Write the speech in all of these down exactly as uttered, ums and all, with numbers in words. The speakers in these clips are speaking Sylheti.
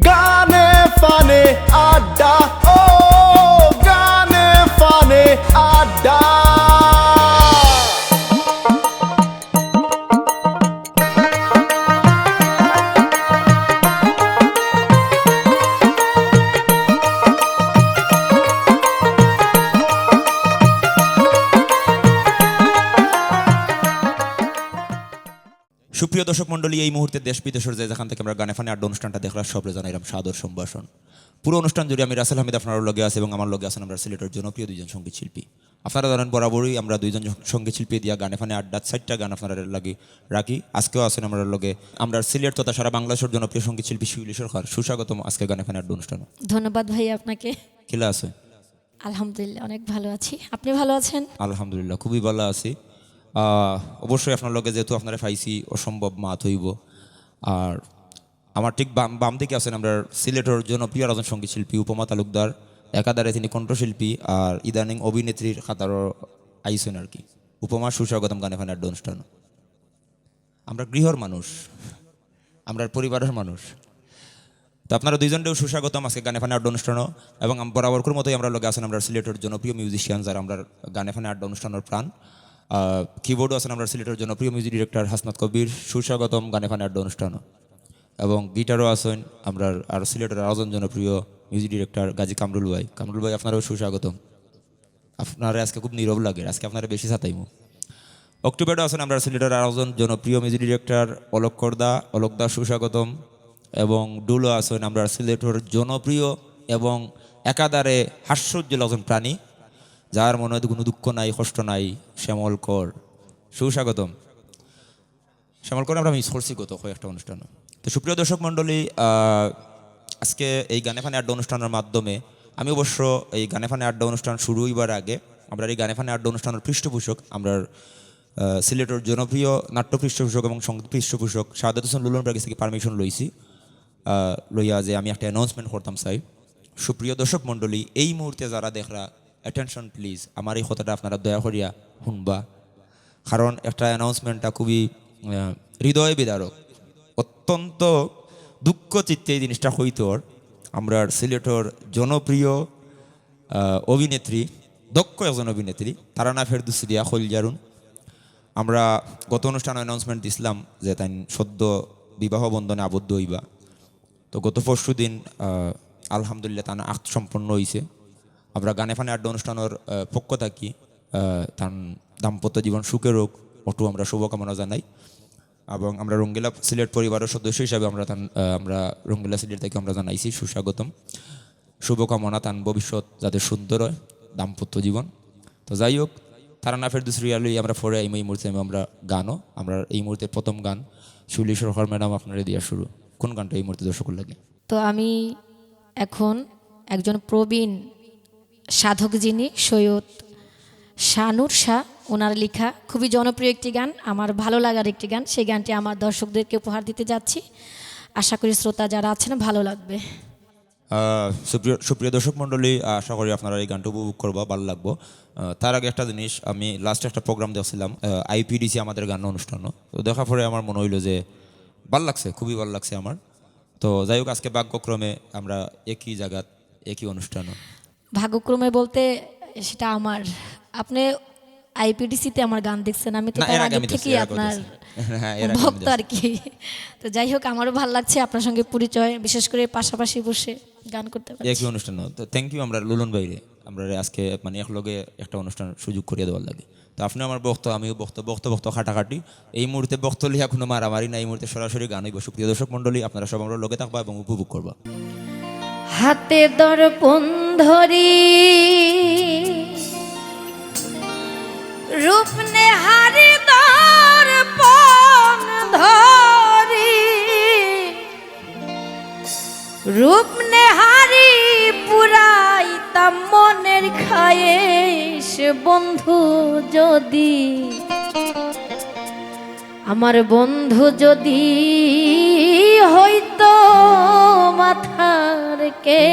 গানে ফানে আড্ডা, ও গানে ফানে আড্ডা। সুপ্রিয় দর্শক মণ্ডলী, এই মুহূর্তে দেশ বিদেশর যে যেখান থাকি আমরার গানে ফানে আড্ডা অনুষ্ঠানটা দেখরা, সবরে জানাইরাম সাদর সম্ভাষণ। পুরো অনুষ্ঠান জুড়ে আমি রাসেল হামিদ আপনারার লগে আছি এবং আমার লগে আছইন আমরার সিলেটর জনপ্রিয় দুইজন সঙ্গীত শিল্পী। আপনারা জানইন, বরাবরই আমরা দুইজন সঙ্গীত শিল্পী দিয়া গানে ফানে আড্ডাত চাইরটা গান আপনারার লাগি রাখি। আজকেও আছইন আমরার লগে আমরার সিলেট তথা সারা বাংলাদেশর জনপ্রিয় সঙ্গীত শিল্পী শিউলি সরকার। সুস্বাগতম আজকে গানে ফানে আড্ডা অনুষ্ঠানো। ধন্যবাদ ভাই আপনাকে। কিলা আছইন? আলহামদুলিল্লাহ, অনেক ভালো আছি। আপনি ভালো আছেন? আলহামদুলিল্লাহ, খুবই ভালা আছি। আহ, অবশ্যই আপনার লগে যেহেতু আপনারে পাইছি, অসম্ভব মাত অইবো। আর আমার ঠিক বাম, বাম দিকে আছইন আমরার সিলেটর জনপ্রিয় আর একজন সঙ্গীত শিল্পী উপমা তালুকদার। একাধারে তিনি কণ্ঠশিল্পী আর ইদানিং অভিনেত্রীর কাতারও আইছইন আর কি। উপমা, সুস্বাগতম গানে ফানে আড্ডা অনুষ্ঠানো। আমরা গৃহর মানুষ, আমরার পরিবারর মানুষ। তো আপনারা দুইজনরেও সুস্বাগতম আজকে গানে ফানে আড্ডা অনুষ্ঠানো। এবং আম-, বরাবরকুর মতোই আমরার লগে আছইন আমরার সিলেটর জনপ্রিয় মিউজিশিয়ান, যারা আমরার গানে ফানে আড্ডা অনুষ্ঠানর প্রাণ। আহ, কিবোর্ডও আছইন আমরার সিলেটর জনপ্রিয় মিউজিক ডিরেক্টর হাসনাত কবির। সুস্বাগতম গানে ফানে আড্ডা অনুষ্ঠানো। এবং গিটারও আছইন আমরার আর সিলেটর আরো একজন জনপ্রিয় মিউজিক ডিরেক্টর গাজী কামরুল ভাই। কামরুল ভাই, আপনারেও সুস্বাগতম। আপনারে আজকে খুব নীরব লাগে, আজকে আপনারে বেশি সাতাইমু। অক্টোপাডো আছইন আমরার সিলেটর আরো একজন জনপ্রিয় মিউজিক ডিরেক্টর অলক করদা, অলক দা সুস্বাগতম। এবং ডুলো আছইন আমরার সিলেটর জনপ্রিয় এবং একাধারে হাস্যোজ্জ্বল একজন প্রাণী, যার মনে কোনো দুঃখ নাই, কষ্ট নাই, শ্যামল কর। সুস্বাগতম। শ্যামল করে আমরা মিস করছি গত কয়েকটা অনুষ্ঠানও। তো সুপ্রিয় দর্শক মণ্ডলী, আহ, আজকে এই গানে ফানে আড্ডা অনুষ্ঠানর মাধ্যমে আমি অবশ্য এই গানে ফানে আড্ডা অনুষ্ঠান শুরু অইবার আগে আমরার এই গানে ফানে আড্ডা অনুষ্ঠানর পৃষ্ঠপোষক, আমরার, আহ, সিলেটর জনপ্রিয় নাট্য পৃষ্ঠপোষক এবং সঙ্গীত পৃষ্ঠপোষক শাহাদাত হোসেন লুলন ভাইর গেছ থাকি পারমিশন লইছি। আহ, লইয়া যে আমি একটা অ্যানাউন্সমেন্ট করতাম চাই। সুপ্রিয় দর্শক মণ্ডলী, এই মুহূর্তে যারা দেখরা, attention please, আমার এই কথাটা আপনারা দয়া করিয়া হুনবা, কারণ একটা অ্যানাউন্সমেন্টটা খুবই, আহ, হৃদয় বিদারক। অত্যন্ত দুঃখ চিত্তে এই জিনিসটা কইতর। আমরার সিলেটর জনপ্রিয়, আহ, অভিনেত্রী, দক্ষ একজন অভিনেত্রী তারানা ফেরদৌসী দিয়া খইল জারুন। আমরা গত অনুষ্ঠানো অ্যানাউন্সমেন্ট দিছলাম যে তাইন সদ্য বিবাহ বন্ধনে আবদ্ধ অইবা। তো গত পরশু দিন, আহ, আলহামদুলিল্লাহ, তান আক্ত সম্পন্ন অইছে। আমরা গানে ফানে আড্ডা অনুষ্ঠানর, আহ, পক্ষ থাকি, আহ, তান দাম্পত্য জীবন সুখের হোক, অটু আমরা শুভকামনা জানাই। এবং আমরা রঙ্গিলা সিলেট পরিবারর সদস্য হিসাবে আমরা তান, আহ, আমরা রঙ্গিলা সিলেট থাকি আমরা জানাইছি সুস্বাগতম, শুভকামনা, তান ভবিষ্যৎ যাতে সুন্দর হয়, দাম্পত্য জীবন। তো যাই হোক, তারানা ফেরদৌসী রিয়া লই আমরা পরে আইমু, এই মুহূর্তে আমরা গানও, আমরা এই মুহূর্তে প্রথম গান শিউলি সরকার ম্যাডাম আপনারে দিয়া শুরু। কোন গানটা এই মুহূর্তে দর্শকর লাগি? তো আমি এখন একজন প্রবীণ সাধক, যিনি সৈয়দ শানুর শাহ, ওনার লেখা খুবই জনপ্রিয় একটি গান, আমার ভালো লাগার একটি গান, সেই গানটি আমার দর্শকদেরকে উপহার দিতে যাচ্ছি। আশা করি শ্রোতা যারা আছেন ভালো লাগবে। আহ, সুপ্রিয়, সুপ্রিয় দর্শক মণ্ডলী, আশা করি আপনারা এই গানটা উপভোগ করবা, ভালো লাগবো। আহ, তার আগে একটা জিনিস, আমি লাস্ট একটা প্রোগ্রাম দেখছিলাম, আহ, আইপিডিসি আমাদের গান অনুষ্ঠানও। তো দেখার পরে আমার মনে হইলো যে ভালো লাগছে, খুবই ভালো লাগছে আমার। তো যাই হোক, আজকে ভাগ্যক্রমে আমরা একই জায়গাত, একই অনুষ্ঠানও। ভাগ্যক্রমে বলতে সেটা আমার, আপনি আইপিডিসিতে আমার গান দেখছেন, আমি তো না, তার এর আগে আগে আমি দেখছি, থেকেই এর আগে আপনার দেখছি। হ্যাঁ, এর আগে আমি ভক্ত দেখছি। আর কি। তো যাই হোক, আমারও ভালো লাগছে আপনার সঙ্গে পরিচয়, বিশেষ করে পাশাপাশি বসে গান করতে পারছি। একই অনুষ্ঠান। তো থ্যাংক ইউ আমরা লুলন ভাইরে, আমরা আজকে মানে একলগে একটা অনুষ্ঠান সুযোগ করিয়া দেওয়ার লাগি। তো আপনি আমার ভক্ত, আমিও ভক্ত, ভক্ত ভক্ত কাটাকাটি। এই মুহূর্তে ভক্ত লিয়া কোনো মারামারি নাই, এই মুহূর্তে সরাসরি গান হইব। সুপ্রিয় দর্শক মণ্ডলী, আপনারা সব আমরার লগে থাকবা এবং উপভোগ করবা। হাতে দর্পণ ধরি, রূপ নেহারি দর্পণ ধরি, রূপ নেহারি পুরাইতাম মনের খায়েশ বন্ধু যদি, আমার বন্ধু যদি হইতো মাথার কে।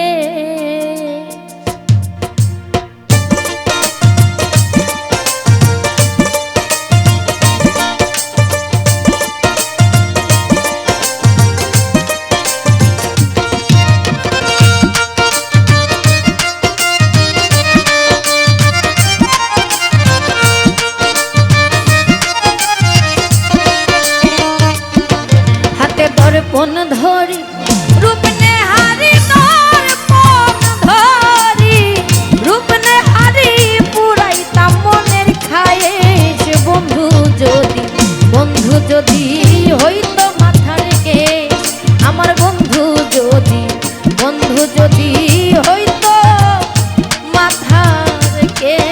রূপ নেহারি দর্পণ ধরি, রূপ নেহারি পুরাইতাম মনের খায়েশ। বন্ধু যদি, বন্ধু যদি হইতো মাথার কেশ, আমার বন্ধু যদি, বন্ধু যদি হইতো মাথার কেশ।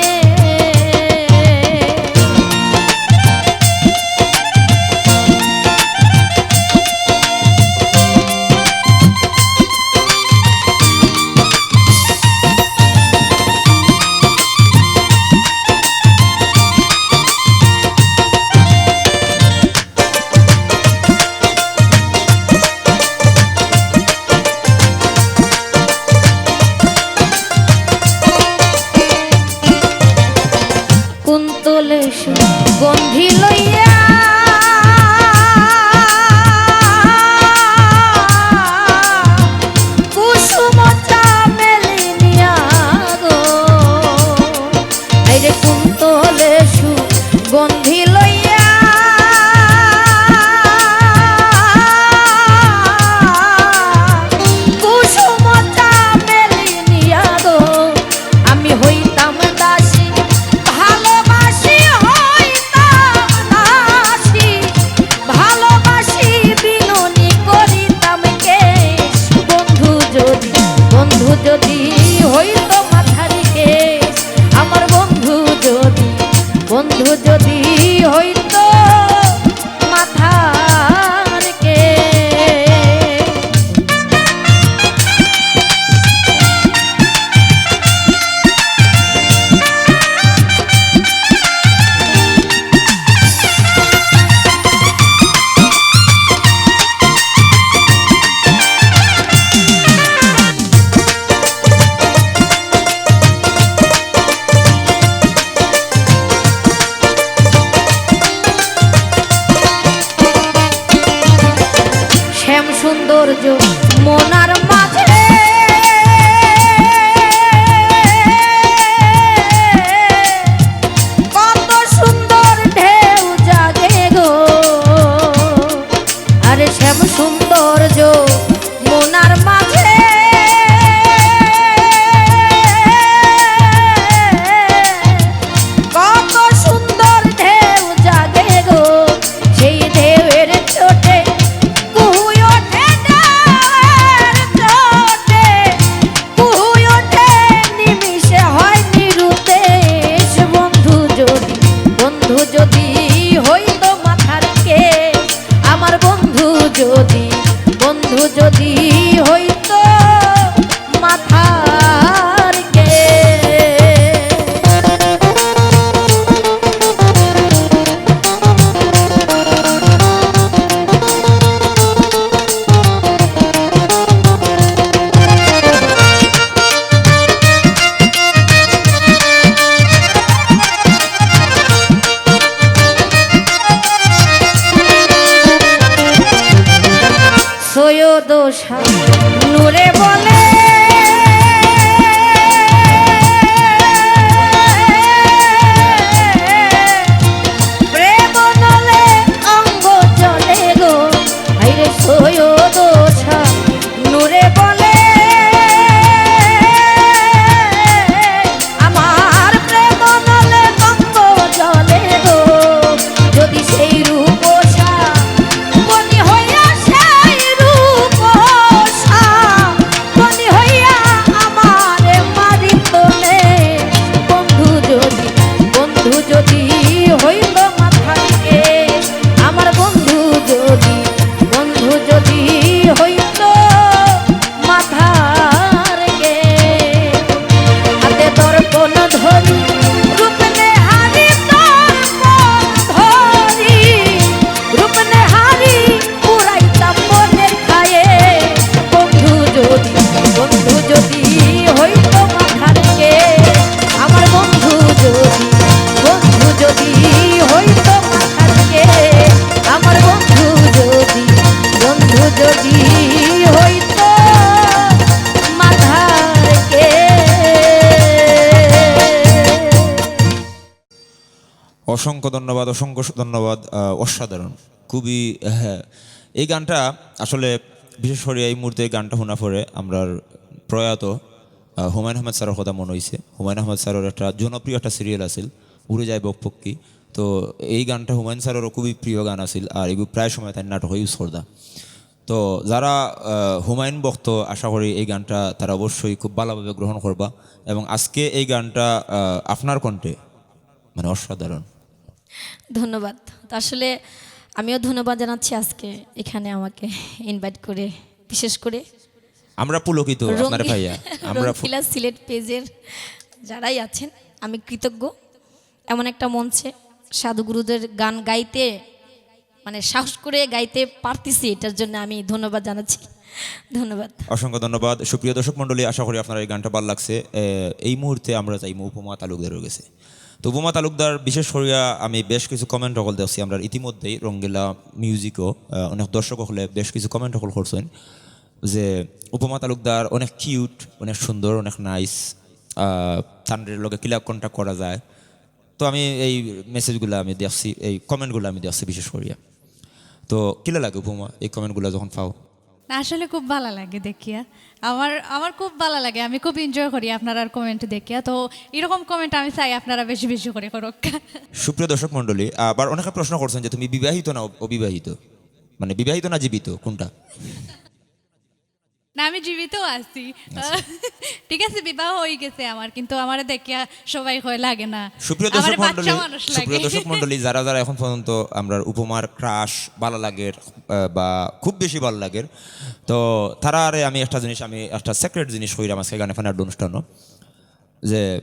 কুন্তলে সুগন্ধি লইয়া কুসুম চামেলি নিয়া গো, এই রে কুন্তলে সুগন্ধি লইয়া কুসুম চামেলি নিয়া গো, আমি হইতাম দাসী, ভালোবাসি হইতাম দাসী, ভালোবাসি বিনুনি করিতাম কেশ। বন্ধু যদি, বন্ধু যদি হইতো মাথার কেশ, আমার বন্ধু যদি, বন্ধু যদি হইতো মাথার কেশ। শ্যাম সৌন্দর্য মনার মাঝে কত সুন্দর ঢেউ জাগে গো। আরে শ্যাম সৌন্দর্য মনার মাঝে কত সুন্দর ঢেউ জাগে গো, সেই ঢেউয়ের চোটে কুহু ওঠে, ঢেউয়ের চোটে কুহু ওঠে, নিমিষে হয় নিরুদ্দেশ। বন্ধু যদি, বন্ধু যদি হইতো মাথার কেশ, আমার বন্ধু যদি, বন্ধু যদি হইতো মাথার কেশ। সৈয়দ শাহ নূরে বলে, প্রেম নলে অঙ্গ জ্বলে গো। হায়রে সৈয়দ শাহ নূরে বলে, আমার প্রেম নলে অঙ্গ জ্বলে গো। যদি সেই রূপসা বনি হইয়া, সেই রূপসা বনি হইয়া আমারে মারিত নে। বন্ধু যদি, বন্ধু যদি হইতো মাথার কেশ, আমার বন্ধু যদি, বন্ধু যদি হইতো মাথার কেশ। হাতে দর্পণ ধরি, রূপ নেহারি দর্পণ ধরি, রূপ নেহারি পুরাইতাম মনের খায়েশ। বন্ধু যদি, বন্ধু যদি হইতো মাথার কেশ, আমার বন্ধু যদি, বন্ধু যদি হইতো মাথার কেশ, আমার বন্ধু যদি, বন্ধু যদি হইতো মাথার কেশ। অসংখ্য ধন্যবাদ, অসংখ্য ধন্যবাদ। আহ, অসাধারণ, খুবই, হ্যাঁ। এই গানটা আসলে বিশেষ করি এই মুহূর্তে এই গানটা শোনা পরে আমরার প্রয়াত, আহ, হুমায়ুন আহমেদ স্যারর কথা মনে হইছে। হুমায়ুন আহমেদ স্যারর একটা জনপ্রিয় একটা সিরিয়াল আছিল, উড়ে যায় বকপক্ষী। তো এই গানটা হুমায়ুন স্যাররও খুবই প্রিয় গান আছিল, আর এগুলো প্রায় সময় তার নাটকে ইউজ করতা। তো যারা, আহ, হুমায়ুন ভক্ত, আশা করি এই গানটা তারা অবশ্যই খুব ভালোভাবে গ্রহণ করবা। এবং আজকে এই গানটা, আহ, আপনার কণ্ঠে, মানে, অসাধারণ। ধন্যবাদ। তো আসলে আমিও ধন্যবাদ জানাচ্ছি আজকে এখানে আমাকে ইনভাইট করে, বিশেষ করে আমরা পুলকিত আপনার রঙ্গি-, পাইয়া। আমরা পু- রঙ্গিলা সিলেট পেজের যারাই আছেন, আমি কৃতজ্ঞ। এমন একটা মঞ্চে সাধুগুরুদের গান গাইতে, মানে, সাহস করে গাইতে পারতেছি, এটার জন্য আমি ধন্যবাদ জানাচ্ছি। ধন্যবাদ। অসংখ্য ধন্যবাদ। সুপ্রিয় দর্শক মণ্ডলী, আশা করি আপনারা এই গানটা ভালো লাগছে। এ, এই মুহূর্তে আমরা যাইমু উপমা তালুকদারের গেছে। তো উপমা তালুকদার বিশেষ করিয়া আমি বেশ কিছু কমেন্ট হকল দেখছি, আমরা ইতিমধ্যেই রঙ্গিলা মিউজিকও, আহ, অনেক দর্শক হকলে বেশ কিছু কমেন্ট হকল করছেন যে উপমা তালুকদার অনেক কিউট, অনেক সুন্দর, অনেক নাইস, তানরে লগে কিলা কন্ট্যাক্ট করা যায়। তো আমি এই মেসেজগুলা আমি দেখছি, এই কমেন্টগুলা আমি দেখছি বিশেষ করিয়া। তো কিলা লাগে উপমা এই কমেন্টগুলা যখন পাও? না, আসলে খুব ভালা লাগে দেখিয়া। আমার, আমার খুব ভালা লাগে, আমি খুব এনজয় করি আপনারার কমেন্ট দেখিয়া। তো এরকম কমেন্ট আমি চাই আপনারা বেশি বেশি করে করুক। সুপ্রিয় দর্শক মণ্ডলী, আবার অনেকে প্রশ্ন করছেন যে তুমি বিবাহিত না অ-, অবিবাহিত, মানে বিবাহিত না জীবিত, কোনটা? না, আমি জীবিত আছি। আচ্ছা। ঠিক আছে, বিবাহ হয়ে গেছে আমার, কিন্তু আমারে দেখিয়া সবাই কয় লাগে না। সুপ্রিয় দর্শক আমারে বাচ্চা মণ্ডলী, মানুষ লাগে। সুপ্রিয় দর্শক মণ্ডলী, যারা যারা এখন পর্যন্ত আমরার উপমার ক্রাশ ভালা লাগের, আহ, বা খুব বেশি ভালা লাগের, তো তারারে আমি একটা জিনিস, আমি একটা সিক্রেট জিনিস কইরাম আজকে গানে ফানের অনুষ্ঠানও, যে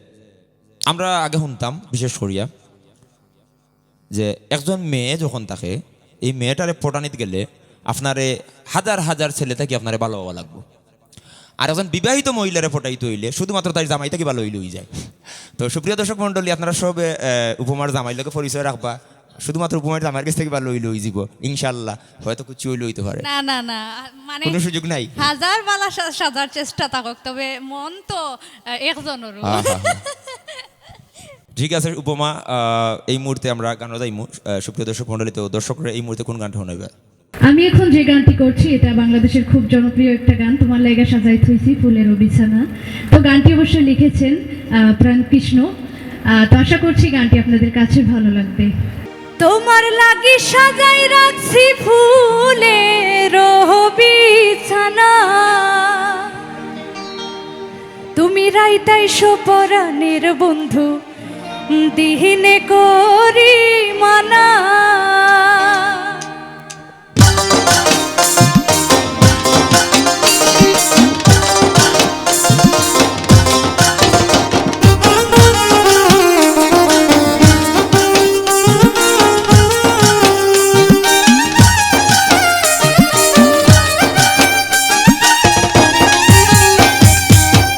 আমরা আগে শুনতাম বিশেষ করিয়া যে একজন মেয়ে যখন থাকে, এই মেয়েটারে পটানিত গেলে আপনারে হাজার হাজার ছেলে থাকি আপনারে ভালো হওয়া লাগবো। আর একজন বিবাহিত মহিলারে পটাইতে হইলে শুধুমাত্র তার জামাই থাকি ভালো হইলে হয়ে যায়। তো সুপ্রিয় দর্শক মণ্ডলী, আপনারা সবে, আহ, উপমার জামাইর লগে পরিচয় রাখবা, শুধুমাত্র উপমার জামাইর কাছ থাকি ভালো হইলে হয়ে যাব ইনশাল্লাহ। হয়তো কিছু হইলে হইতে পারে। না, না, না, মানে কোনো সুযোগ নাই? হাজার বালা সা-, সাজার চেষ্টা থাকুক, তবে মন তো, আহ, একজনেরও। হ্যাঁ, হ্যাঁ, হ্যাঁ। ঠিক আছে উপমা, আহ, এই মুহূর্তে আমরা গানও যাইমু। আহ, সুপ্রিয় দর্শক মণ্ডলী, তো দর্শকরা এই মুহূর্তে কোন গানটা শুনাইবা? আমি এখন যে গানটি করছি, এটা বাংলাদেশের খুব জনপ্রিয় একটা গান, তোমার লাগি সাজাই থইছি ফুলের বিছানা। তো গানটি অবশ্য লিখেছেন, আহ, প্রাণ কৃষ্ণ। আহ, তো আশা করছি গানটি আপনাদের কাছে ভালো লাগবে। তোমার লাগি সাজাই রাখছি ফুলের বিছানা, তুমি রাইত আইসো পরাণের বন্ধু, দিনে করি মানা।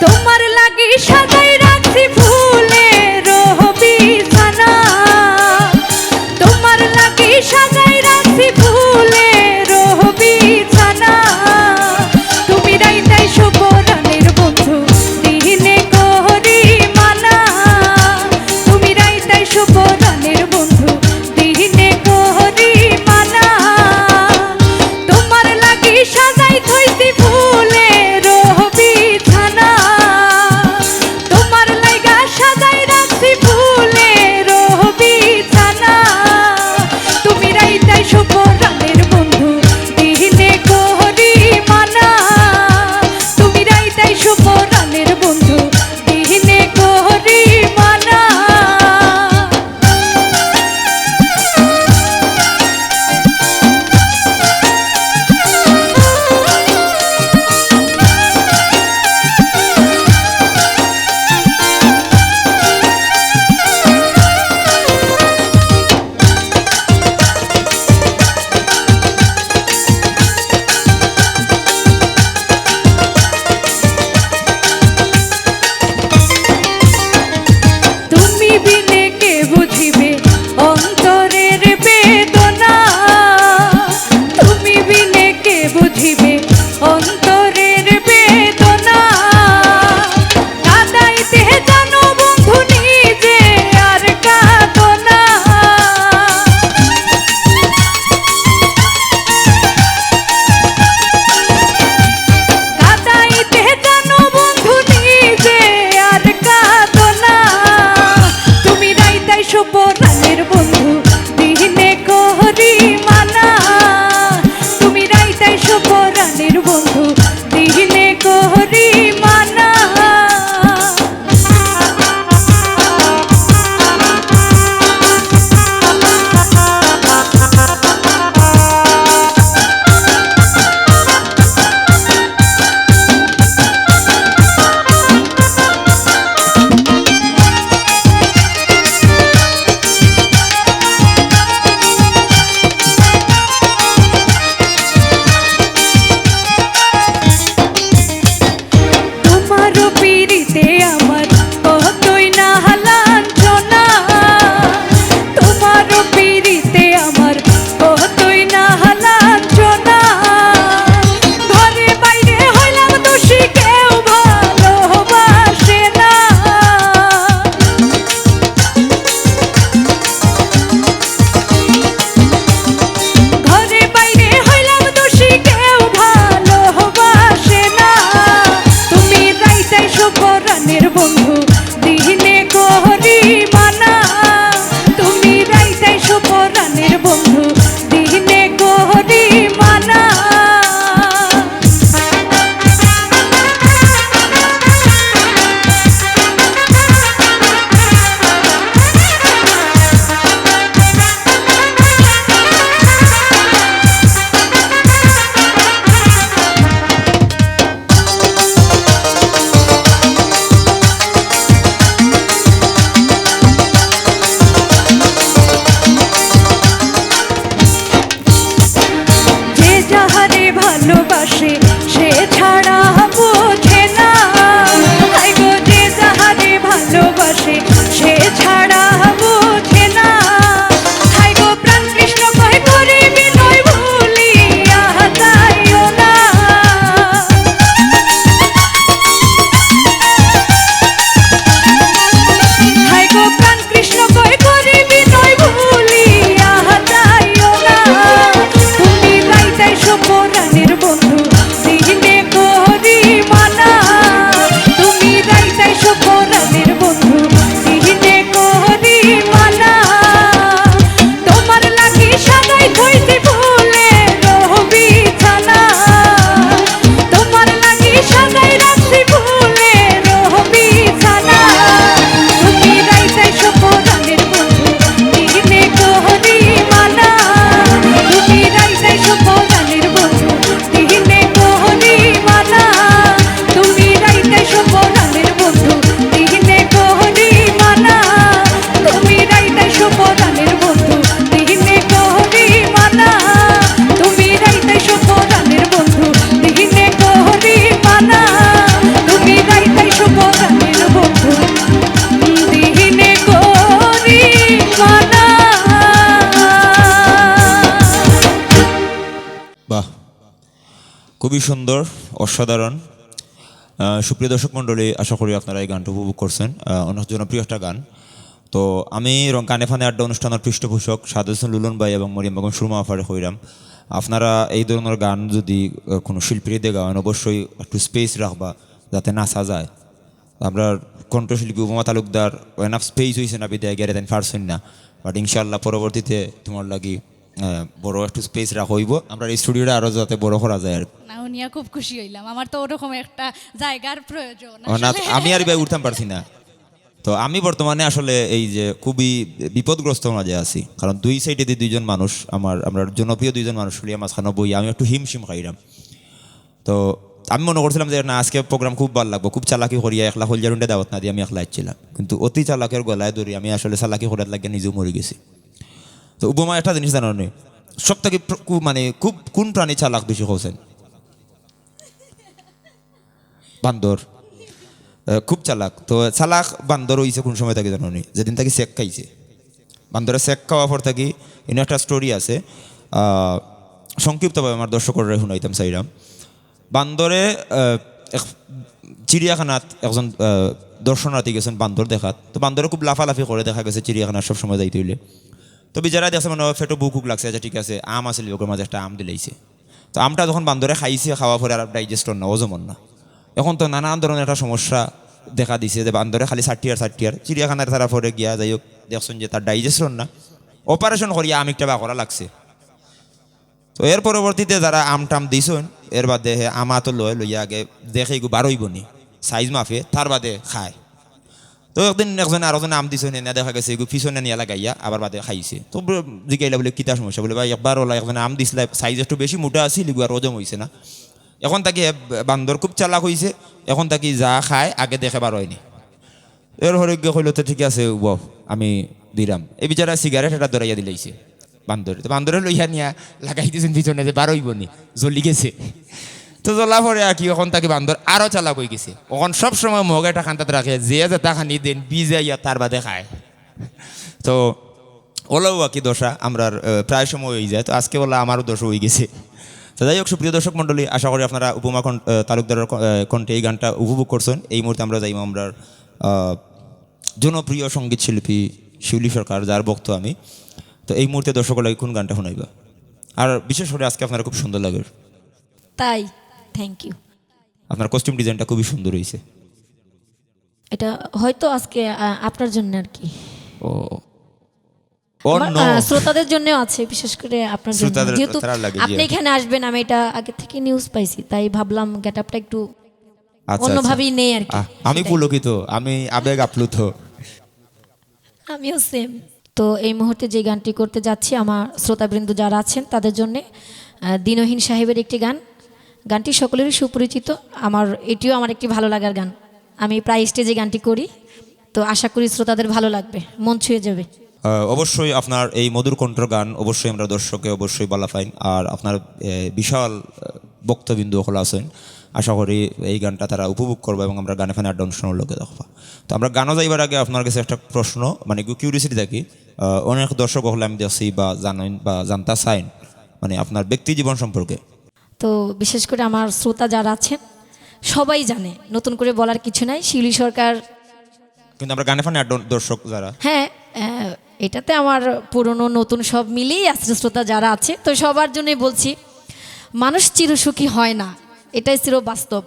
তোমার লাগি সাজাই রাখছি ফুলের বিছানা, তোমার না, তুমি রাইতাই শুভ রাতের বন্ধু, দিনে করি মানা। বাহ, খুবই সুন্দর, অসাধারণ। আহ, সুপ্রিয় দর্শক মণ্ডলী, আশা করি আপনারা এই গানটা উপভোগ করছেন। আহ, অনেক জনপ্রিয় একটা গান। তো আমি রং গানে ফানে আড্ডা অনুষ্ঠানের পৃষ্ঠপোষক সাদ হোসেন লুলন ভাই এবং মরিয়ম বেগম সুরমা আফারে কইরাম, আপনারা এই ধরনের গান যদি আহ, কোনো শিল্পীরে দেওয়া হয়, অবশ্যই একটু স্পেস রাখবা যাতে নাচা যায়। আমরা কণ্ঠশিল্পী উপমা তালুকদার এনাফ স্পেস হইছে না, বিদায় গেলে তাই পারছেন না। বাট ইনশাল্লাহ পরবর্তীতে তোমার লাগি আহ, বড় একটু স্পেস রাখা হইব। আমরা এই স্টুডিওটা আরো যাতে বড় করা যায় আর কি। না, হুনিয়া খুব খুশি হইলাম। আমার তো ওরকম একটা জায়গার প্রয়োজন ও না, আসলে। আমি আর ভাই উঠতাম পারছি না। তো আমি বর্তমানে আসলে এই যে খুবই বিপদগ্রস্ত মাঝে আছি, কারণ দুই সাইডে দুইজন মানুষ, আমার আমরা জনপ্রিয় দুইজন মানুষ, লিয়া মাঝখানে বই, আমি একটু হিমশিম খাইরাম। তো আমি মনে করছিলাম যে না, আজকে প্রোগ্রাম খুব ভালো লাগবো, খুব চালাকি করিয়া একলা হলজারুন্ডে দাওয়াত না দিয়ে আমি একলা আসছিলাম, কিন্তু অতি চালাকের গলায় ধরি আমি আসলে চালাকি করার লাগে নিজেও মরে গেছি। তো উপমা একটা জিনিস জানো নি, সব থেকে প্র- কু- মানে খুব কোন প্রাণী চালাক বেশি হোসেন? বান্দর। আহ, খুব চালাক। তো চালাক বান্দর হইছে কোন সময় থাকি জানো নি? যেদিন থাকি সেক খাইছে। বান্দরে সেক খাওয়া পর থাকি, এনে একটা স্টোরি আছে, আহ, সংক্ষিপ্তভাবে আমার দর্শকরে শুনাইতাম চাইরাম। বান্দরে আহ, এক চিড়িয়াখানাত একজন আহ, দর্শনার্থী গেছেন বান্দর দেখাত। তো বান্দরে খুব লাফালাফি করে, দেখা গেছে চিড়িয়াখানাত সব সময় যাইতে হইলে। তো বিচারা দেখছে মানে পেটো ভুক ভুক লাগছে, আচ্ছা ঠিক আছে, আম আছিল, ওগুলোর মাঝে একটা আম দিলাইছে। তো আমটা যখন বান্দরে খাইছে, খাওয়া পরে আর ডাইজেস্ট অর না, হজম অর না। এখন তো নানান ধরনের একটা সমস্যা দেখা দিছে যে বান্দরে খালি চাটিয়ার চাটিয়ার, চিড়িয়াখানার তারা পরে গিয়া যাই হোক দেখছেন যে তার ডাইজেস্ট অর না, অপারেশন করিয়া আম একটা বার করা লাগছে। তো এর পরবর্তীতে যারা আম টাম দিছইন, এর বাদে হে আমা তো লয়, লইয়া আগে দেখে এগু বারইব নি, সাইজ মাফে, তার বাদে খায়। তো একদিন একজনে আরোজনে আম দিছইন, এনে দেখা গেছে এগু পিছনে নিয়া লাগাইয়া আবার বাদে খাইছে। তো ব- জিগাইলা বলে, "কিতা সমস্যা?" বলে, "ভাই, একবার ওলা একজনে আম দিছলা, সাইজ একটু বেশি মোটা আছিল, এগু আর হজম হইছে না। এখন থাকি হে বান্দর খুব চালাক হইছে, এখন থাকি যা খায় আগে দেখে বারইনি।" এর হরে গিয়ে কইলো, "তো ঠিক আছে, উবাও, আমি দিলাম।" এই বিচারা সিগারেট এটা ধরাইয়া দিলাইছে বান্দরে। তো বান্দরে লইয়া নিয়া লাগাই দিয়েছেন পিছনে যে বারইব নি, জ্বলি গেছে। তো জ্বলা পরে আর কি, এখন থাকি বান্দর আরো চালাক হয়ে গেছে। এখন সব সময় মগ একটা খান্তাত রাখে, যে যেটা খানি দেন, বিজে ইয়া তার বাদে খায়। তো ওলাও আর কি দশা, আমরা আহ, প্রায় সময় হয়ে যায়। তো আজকে ওলা আমারও দশা হয়ে গেছে। তো যাই হোক, সুপ্রিয় দর্শক মণ্ডলী, আশা করি আপনারা উপমা কণ- আহ, তালুকদারের ক- আহ, কণ্ঠে এই গানটা উপভোগ করছেন। এই মুহূর্তে আমরা যাইব আমরা আহ, জনপ্রিয় সঙ্গীত শিল্পী শিউলি সরকার, যার ভক্ত আমি। তো এই মুহূর্তে দর্শক লাগে কোন গানটা শোনাইবা? আর বিশেষ করে আজকে আপনারা খুব সুন্দর লাগে। তাই, থ্যাংক ইউ। আপনার কস্টিউম ডিজাইনটা খুবই সুন্দর হয়েছে। এটা হয়তো আজকে আহ, আপনার জন্য আর কি। ও ও আমার, নো। আহ, শ্রোতাদের জন্য আছে, বিশেষ করে আপনার জন্য, শ্রোতাদের, যেহেতু তারা লাগে, জি। আপনি এখানে আসবেন, আমি এটা আগে থেকে নিউজ পাইছি, তাই ভাবলাম গেট আপটা একটু আচ্ছা, আচ্ছা। অন্যভাবেই নেই আর কি। আহ, আমি পুলকিত, আমি আবেগ আপ্লুত। আমিও সেম। তো এই মুহূর্তে যে গানটি করতে যাচ্ছি, আমার শ্রোতাবৃন্দ যারা আছেন তাদের জন্য দিনহীন সাহেবের একটি গান। গানটি সকলেরই সুপরিচিত, আমার এটিও আমার একটি ভালো লাগার গান। আমি প্রায় স্টেজে গানটি করি, তো আশা করি শ্রোতাদের ভালো লাগবে, মন ছুঁয়ে যাবে। আহ, অবশ্যই আপনার এই মধুর কণ্ঠর গান অবশ্যই আমরা দর্শকে অবশ্যই বালা পাইন। আর আপনার আহ, বিশাল আহ, ভক্তবৃন্দ সকল আছেন, আশা করি এই গানটা তারা উপভোগ করবে এবং আমরা গানে ফানে আড্ডা অনুষ্ঠানের লগে দেখবা। তো আমরা গানও যাইবার আগে আপনার কাছে একটা প্রশ্ন, মানে কিউরিয়াসিটি থাকি, আহ, অনেক দর্শক হলে আমি দেখছি বা জানেন বা জানতা চাইন, মানে আপনার ব্যক্তি জীবন সম্পর্কে। তো বিশেষ করে আমার শ্রোতা যারা আছেন সবাই জানে, নতুন করে বলার কিছু নাই। শিউলি সরকার, কিন্তু আমরা গানে ফানে আড্ডা দর্শক যারা হ্যাঁ, আহ, এটাতে আমার পুরনো নতুন সব মিলিয়ে আছে, শ্রোতা যারা আছে, তো সবার জন্যই বলছি, মানুষ চিরসুখী হয় না, এটাই চির বাস্তব।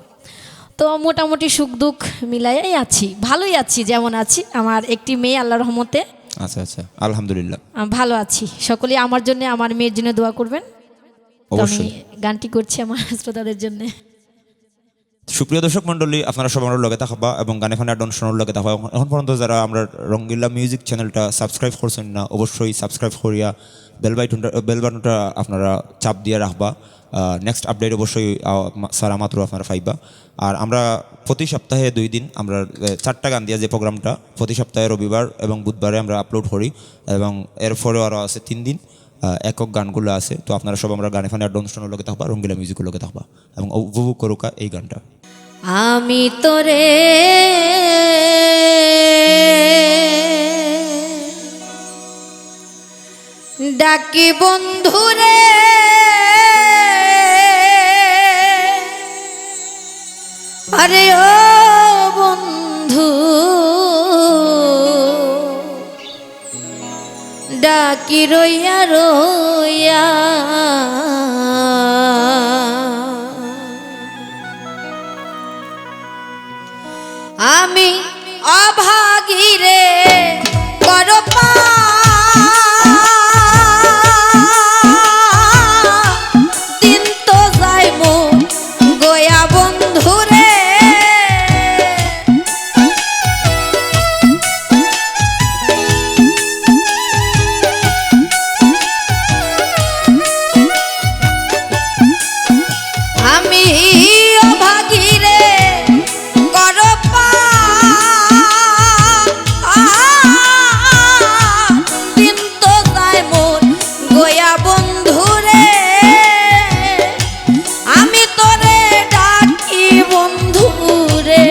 তো মোটামুটি সুখ দুঃখ মিলাইয়াই আছি, ভালোই আছি, যেমন আছি। আমার একটি মেয়ে, আল্লাহর রহমতে আচ্ছা আচ্ছা, আলহামদুলিল্লাহ। আহ, ভালো আছি। সকলেই আমার জন্য, আমার মেয়ের জন্য দোয়া করবেন। তো আমি অবশ্যই। গানটি করছি আমার শ্রোতাদের জন্য। সুপ্রিয় দর্শক মণ্ডলী, আপনারা সবার লগে থাকবা এবং গানে ফানে আড্ডা অনুষ্ঠানের লগে থাকবা। এখন পর্যন্ত যারা আমরা রঙ্গিলা মিউজিক চ্যানেলটা সাবস্ক্রাইব করছেন না, অবশ্যই সাবস্ক্রাইব করিয়া বেল বাটনটা, বেল বাটনটা আপনারা চাপ দিয়ে রাখবা। নেক্সট আপডেট অবশ্যই আহ, মা- সারা মাত্র আপনারা পাইবা। আর আমরা প্রতি সপ্তাহে দুই দিন আমরা আহ, চারটা গান দিয়া যে প্রোগ্রামটা প্রতি সপ্তাহে রবিবার এবং বুধবারে আমরা আপলোড করি, এবং এরপরেও আরও আছে তিন দিন। আহ, একক গানগুলা আছে। তো আপনারা সব আমরার গানে ফানে আর অনুষ্ঠানর লগে থাকবা, রঙ্গিলা মিউজিকর লগে থাকবা এবং উপভোগ করুক্কা এই গানটা। আমি তোরে ডাকি বন্ধুরে, আরে ও বন্ধু, ডাকি রইয়া রইয়া। আমি অভাগীরে করপা, দিন তো যাইমু গয়া বন্ধুরে। আমি অভাগীরে করপা, দিন তো যায় মোর গয়া বন্ধুরে। আমি তোরে ডাকি বন্ধুরে,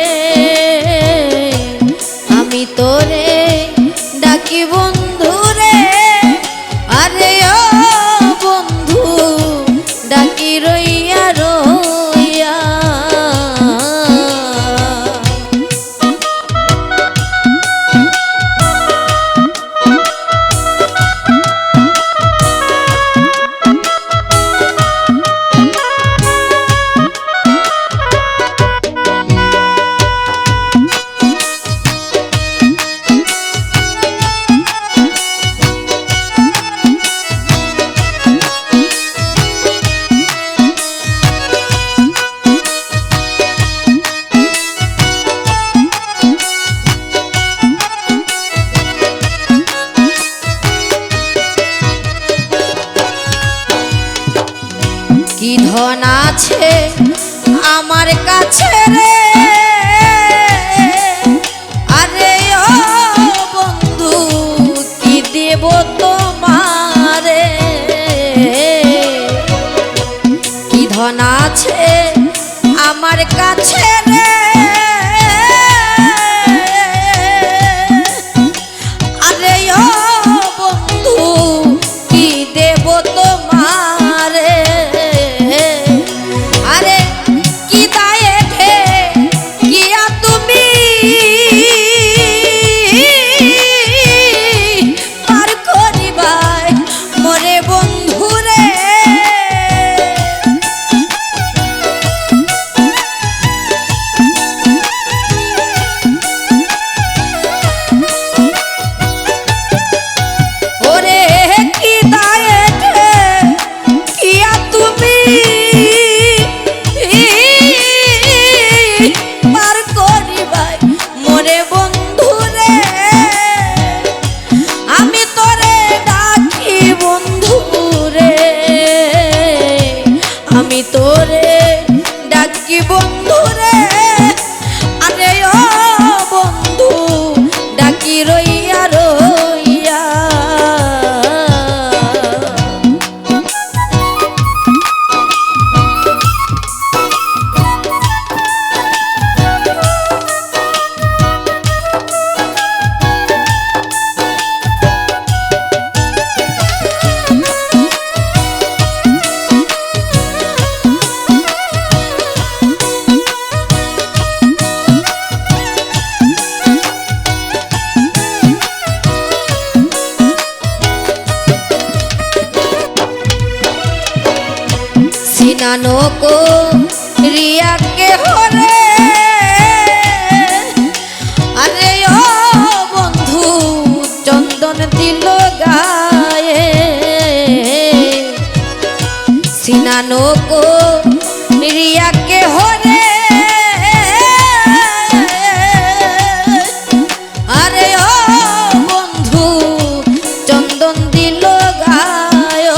আমি তোরে ডাকি বন্ধুরে, আরে ও বন্ধু, ডাকি রইয়া রইয়া। কি ধন আছে আমার কাছে রে, আরে ও বন্ধু, কি দেব তোমারে? কি ধন আছে আমার কাছে রে, আরে ও বন্ধু, কি দেব তোমারে? আরে কি দায়ে ঠেকিয়া তুমি পার করিবায় মোরে বন্ধুরে। ওরে কি দায়ে ঠেকিয়া তুমি পার করিবায় মোরে বন্ধুরে। আমি তোরে ডাকি বন্ধুরে, আমি তোরে ডাকি বন্ধুরে, আরে ও বন্ধু, ডাকি রইয়া রইয়া। সিনানো করিয়া কেহরে, আরে ও বন্ধু, চন্দন দিল গায়ে। সিনানো করিয়া কেহরে, আরে ও বন্ধু, চন্দন দিল গায়।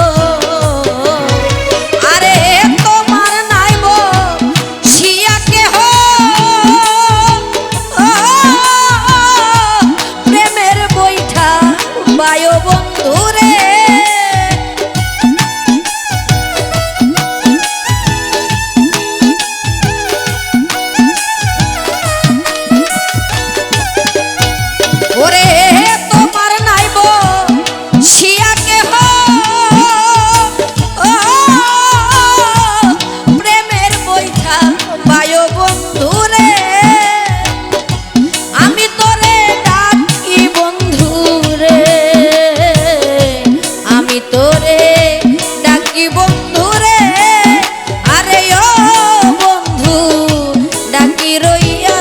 আরে তোমার না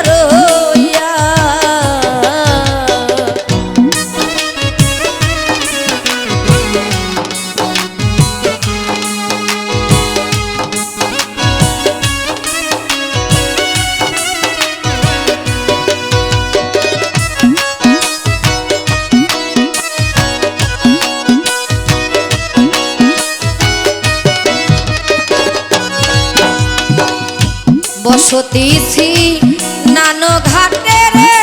রইয়া। বসতি সিনানো ঘাটে রে,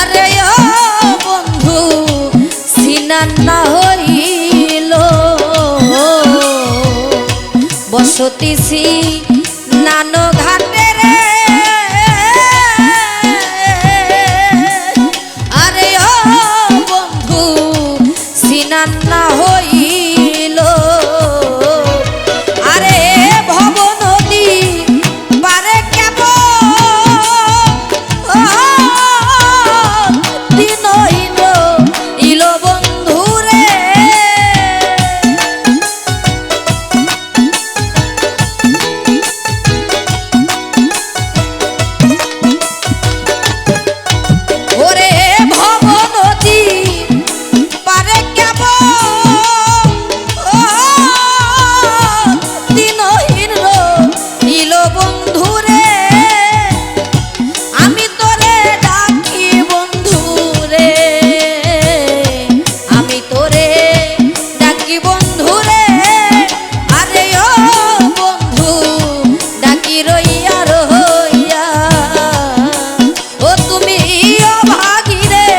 আরে ও বন্ধু, সিনান না হইল। বসতি সিনানো ঘাটে রে, আরে ও বন্ধু, সিনান না হইল। আরে ভব নদী পারে কেবল দিনহীন ইল বন্ধু রে। ওরে ভব নদী পারে কেবল দিনহীন ইল বন্ধু রে। আমি তোরে ডাকি বন্ধু রে, আমি তোরে ডাকি বন্ধু রে। আরে ও বন্ধু, ডাকি রইয়া রইয়া। ও তুমি ও ভাগি রে,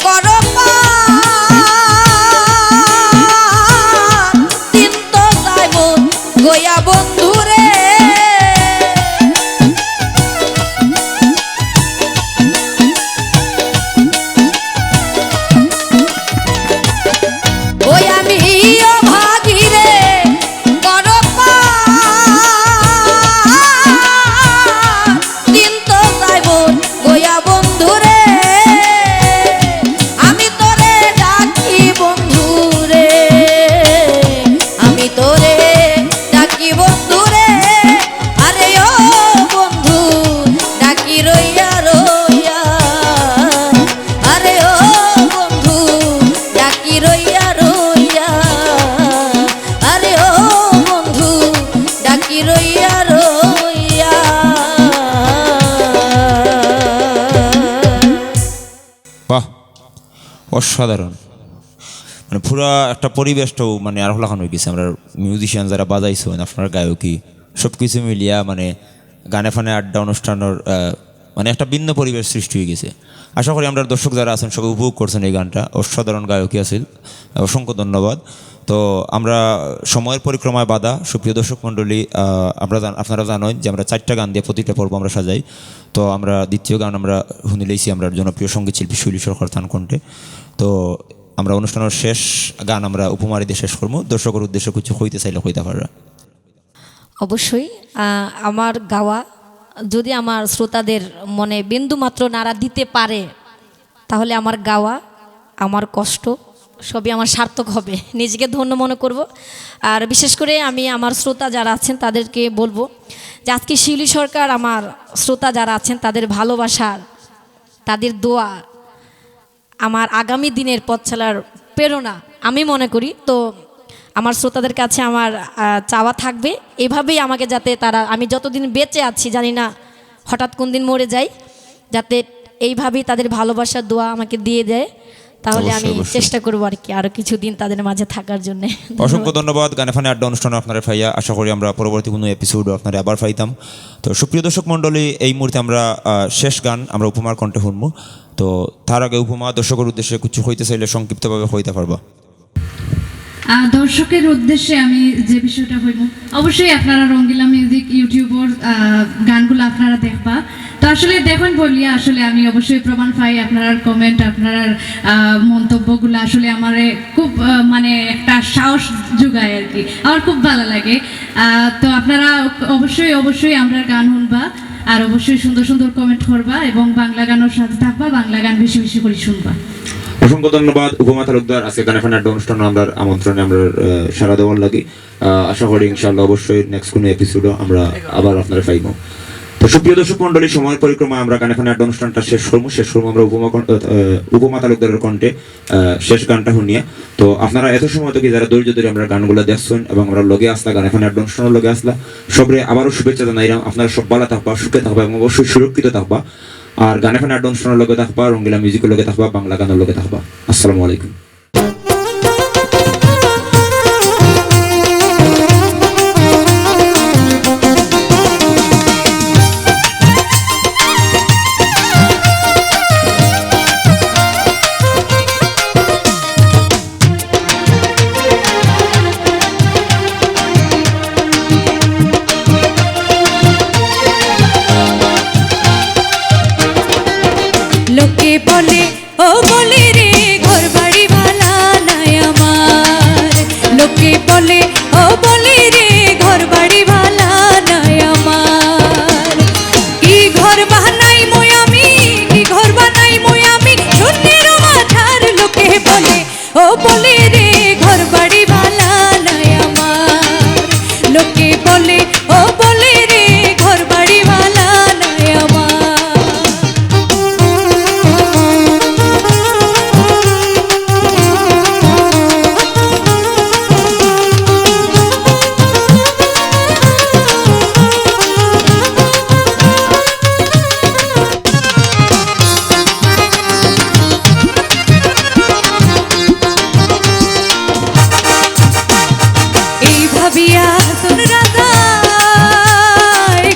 করো পার, দিন তো যাইব গইয়া বন্ধু রে। ওই আমি ও ভাগি রে, করো পার, দিন তো যাইব গইয়া বন্ধু রে। আমি তোরে ডাকি বন্ধু রে, আমি তোরে ডাকি বন্ধু রে। আরে ও বন্ধু, ডাকি রইয়া রইয়া। আরে ও বন্ধু, ডাকি রইয়া রইয়া। আরে ও বন্ধু, ডাকি রইয়া রইয়া। বাহ, অসাধারণ। মানে, পুরা একটা পরিবেশটাও, মানে, আরো লাখান হয়ে গেছে। আমরা মিউজিশিয়ান যারা বাজাইছেন, আপনার গায়কি, সবকিছু মিলিয়া, মানে, গানে ফানে আড্ডা অনুষ্ঠানের, আহ, মানে, একটা ভিন্ন পরিবেশ সৃষ্টি হয়ে গেছে। আশা করি আমরা দর্শক যারা আছেন, সবাই উপভোগ করছেন এই গানটা। অসাধারণ গায়কি আছিল, অসংখ্য ধন্যবাদ। তো আমরা সময়ের পরিক্রমায় বাধা, সুপ্রিয় দর্শক মণ্ডলী, আহ, আমরা জান-, আপনারা জানেন যে আমরা চারটা গান দিয়ে প্রতিটা পর্ব আমরা সাজাই। তো আমরা দ্বিতীয় গান আমরা শুনিলেইছি আমরা জনপ্রিয় সঙ্গীত শিল্পী শৈলী সরকার তান কণ্ঠে। তো আমরা অনুষ্ঠানের শেষ গান আমরা উপমা রে দিয়া শেষ করবো। দর্শকের উদ্দেশ্যে কিছু কইতে চাইলে কইতা পাররা। অবশ্যই, আহ, আমার গাওয়া যদি আমার শ্রোতাদের মনে বিন্দুমাত্র নাড়া দিতে পারে, তাহলে আমার গাওয়া, আমার কষ্ট সবই আমার সার্থক হবে, নিজেকে ধন্য মনে করব। আর বিশেষ করে আমি আমার শ্রোতা যারা আছেন তাদেরকে বলবো যে আজকে শিউলি সরকার আমার শ্রোতা যারা আছেন তাদের ভালোবাসার, তাদের দোয়া, আমার আগামী দিনের পথ চলার প্রেরণা আমি মনে করি। তো আমার শ্রোতাদের কাছে আমার, আহ, চাওয়া থাকবে এভাবেই আমাকে যাতে তারা, আমি যতদিন বেঁচে আছি, জানি না হঠাৎ কোন দিন মরে যাই, যাতে এইভাবেই তাদের ভালোবাসার দোয়া আমাকে দিয়ে দেয়, তাহলে অবশ্যই, আমি অবশ্যই। চেষ্টা করবো আর কি আরো কিছুদিন তাদের মাঝে থাকার জন্য। অসংখ্য ধন্যবাদ। গানে ফানে আড্ডা অনুষ্ঠানে আপনারে পাইয়া আশা করি আমরা পরবর্তী কোনো এপিসোডও আপনারে আবার পাইতাম। তো সুপ্রিয় দর্শক মণ্ডলী, এই মুহূর্তে আমরা, আহ, শেষ গান আমরা উপমার কণ্ঠে শুনবো। তো তার আগে উপমা দর্শকের উদ্দেশ্যে কিছু কইতে চাইলে সংক্ষিপ্তভাবে কইতা পারবা। আহ, দর্শকের উদ্দেশ্যে আমি যে বিষয়টা কইব, অবশ্যই আপনারা রঙ্গিলা মিউজিক ইউটিউবর, আহ, গানগুলো আপনারা দেখবা। তো আসলে দেখেন বলিয়া আসলে আমি অবশ্যই প্রমাণ পাই, আপনারার কমেন্ট, আপনারার, আহ, মন্তব্যগুলো আসলে আমারে খুব, আহ, মানে একটা সাহস যোগায় আর কি, আমার খুব ভালো লাগে। আহ, তো আপনারা অবশ্যই, অবশ্যই আমরার গান শুনবা, আর অবশ্যই সুন্দর সুন্দর কমেন্ট করবা এবং বাংলা গানের সাথে থাকবা, বাংলা গান বেশি বেশি করে শুনবা। অসংখ্য ধন্যবাদ উপমা তালুকদার, আজকে গানে ফানে আড্ডা অনুষ্ঠানো আমরার আমন্ত্রণে আমরার, আহ, সাড়া দেওয়ার লাগি। আহ, আশা করি ইনশাআল্লাহ অবশ্যই next কোনো episode-ও আমরা আবার আপনারে পাইমু। তো সুপ্রিয় দর্শক মণ্ডলী, সময় পরিক্রমায় আমরা গানে ফানে আড্ডা অনুষ্ঠানটা শেষ করমু। শেষ করমু আমরা উপমা কণ-, আহ, উপমা তালুকদারের কণ্ঠে, আহ, শেষ গানটা হুনিয়া। তো আপনারা এত সময় থাকি যারা ধৈর্য ধরি আমরার গানগুলা দেখছইন এবং আমরার লগে আছলা, গানে ফানে আড্ডা অনুষ্ঠানর লগে আছলা, সবরে আবারও শুভেচ্ছা জানাইরাম। আপনারা সব ভালা থাকবা, সুখে থাকবা এবং অবশ্যই সুরক্ষিত থাকবা। আর গানে ফানে আড্ডা অনুষ্ঠানর লগে থাকবা, রঙ্গিলা music-র লগে থাকবা, বাংলা গানর লগে থাকবা। আসসালামু আলাইকুম। লোকে বলে, ও বলে রে, ঘর বাড়ি ভালা নাই আমার। লোকে বলে, ও বলে রে, ঘর বাড়ি ভালা নাই আমার। কি ঘর বানাইমু আমি, কি ঘর বানাইমু আমি, শূন্যের মাঝার। লোকে বলে, ও বলে রে, ঘর বাড়ি ভালা নাই আমার। লোকে বলে, ও বলে রে, ঘর বাড়ি ভালা নাই আমার। এই ভাবিয়া হাছন রাজায়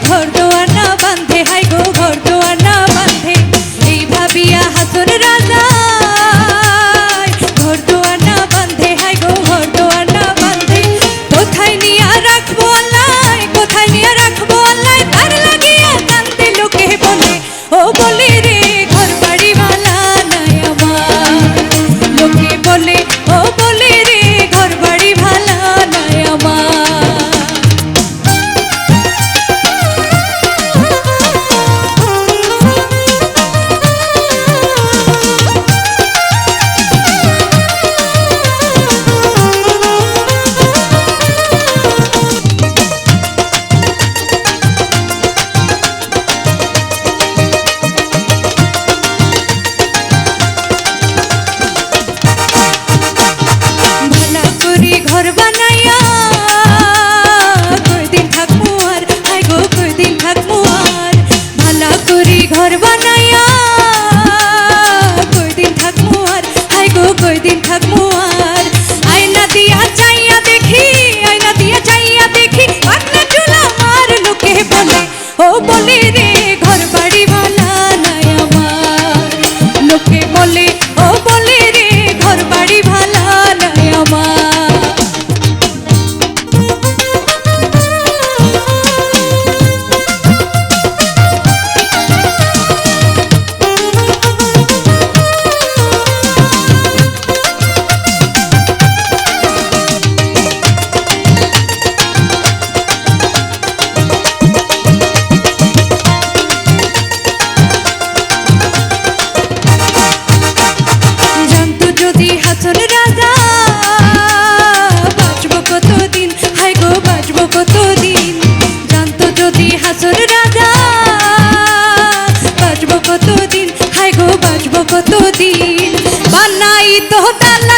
ঘর দুয়ার না বান্ধে, হায় গো ঘর দুয়ার না বান্ধে। এই ভাবিয়া হাছন রাজায় ঘর দুয়ার না বান্ধে, হায় গো ঘর দুয়ার না বান্ধে। কোথায় নিয়া রাখবো আল্লায়, কোথায় নিয়া রাখবো আল্লায়, তার লাগিয়া কান্দে। লোকে বলে, ও বলে রে, ঘর বাড়ি ভালা নাই আমার। লোকে বলে, ও বলে রে, ঘর বাড়ি ভালা নাই আমার। ভালা করি ঘর বানাইয়া কয়দিন থাকমু আর, হায় গো কয়দিন থাকমু আর। ভালা করি ঘর বানাইয়া কয়দিন থাকমু আর, হায় গো কয়দিন থাকমু আর। আয়না দিয়া চাইয়া দেখি, আয়না দিয়া চাইয়া দেখি, পাকনা চুল আমার। লোকে বলে, ও বলে রে, ঘর বাড়ি ভালা নাই আমার। লোকে বলে, ও বলে রে, ঘর বাড়ি ভালা নাই আমার। জানতো যদি হাছন রাজা, বাঁচবো কতদিন, হায় গো, বাঁচবো কতদিন। জানতো যদি হাছন রাজা, বাঁচবো কতদিন, হায় গো, বাঁচবো কতদিন। বানাইতো দালান